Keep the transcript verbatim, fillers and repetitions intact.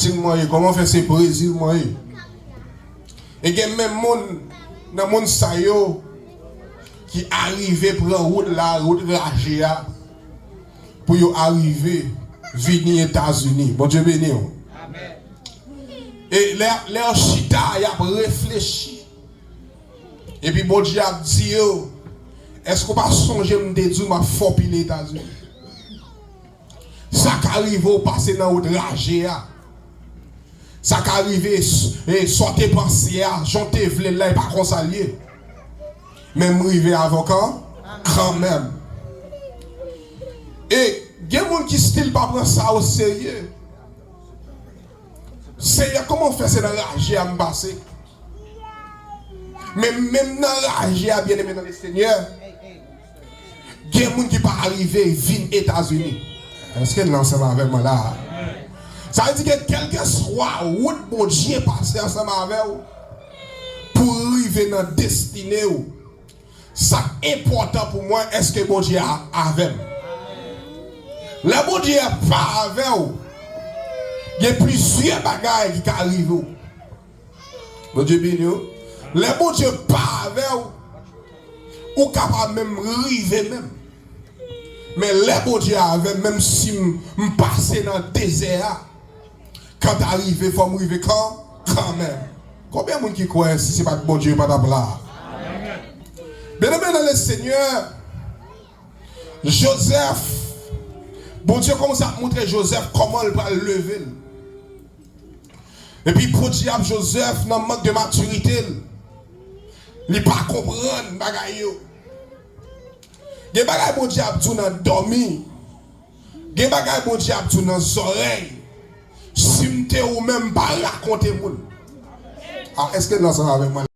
Brezil mwen ye, kòman fè se Brezil mwen ye? E gen menm moun nan moun sa yo ki arive pran wout la, wout raje a, pou yo arive vini Etazini. Bondye beni w. E lè, lè yo chita, y ap reflechi. Epi Bondye ap di yo, èske w pa sonje m te di w m ap fè w pile Etazini? Sa ka rive w pase nan wout raje a. Sa ka rive s- e sa w te panse a, jan w te vle l la, e pa konsa l ye. Men m rive avè w kan, kanmenm. E gen moun ki still pa pran sa o serye. Seyè, kòman w fè se nan raje a m pase? Men menm nan raje a, byeneme nan Lesenyè, gen moun ki pa arive vin Etazini. Èske n ansanm avè mwen la? Sa vle di ke kèlkeswa wout Bondye pase ansanm avè w pou rive nan destine w, sa k enpòtan pou mwen, èske Bondye a- avè m? Lè Bondye a pa avè w, gen plizyè bagay ki ka rive w. Bondye beni w. Lè Bondye pa avè w, ou kapab menm rive menm. Men lè Bondye avè m, menm si m, m pase nan dezè a, kan ta rive, fò m rive kan, kanmenm. Konbyen moun ki kwè si se pa t Bondye, yo pa t ap la? Byeneme nan Lesenyè, Jozèf, Bondye kòmanse ap montre Jozèf kòman l pral leve l. Epi Bondye ap Jozèf nan mank de matirite l. Li pa konprann bagay yo. Gen bagay Bondye ap di w nan dòmi. Gen bagay Bondye ap di w nan zòrèy. Si m te ou menm, m pa rakonte moun. A, èske n ansanm avèk mwen?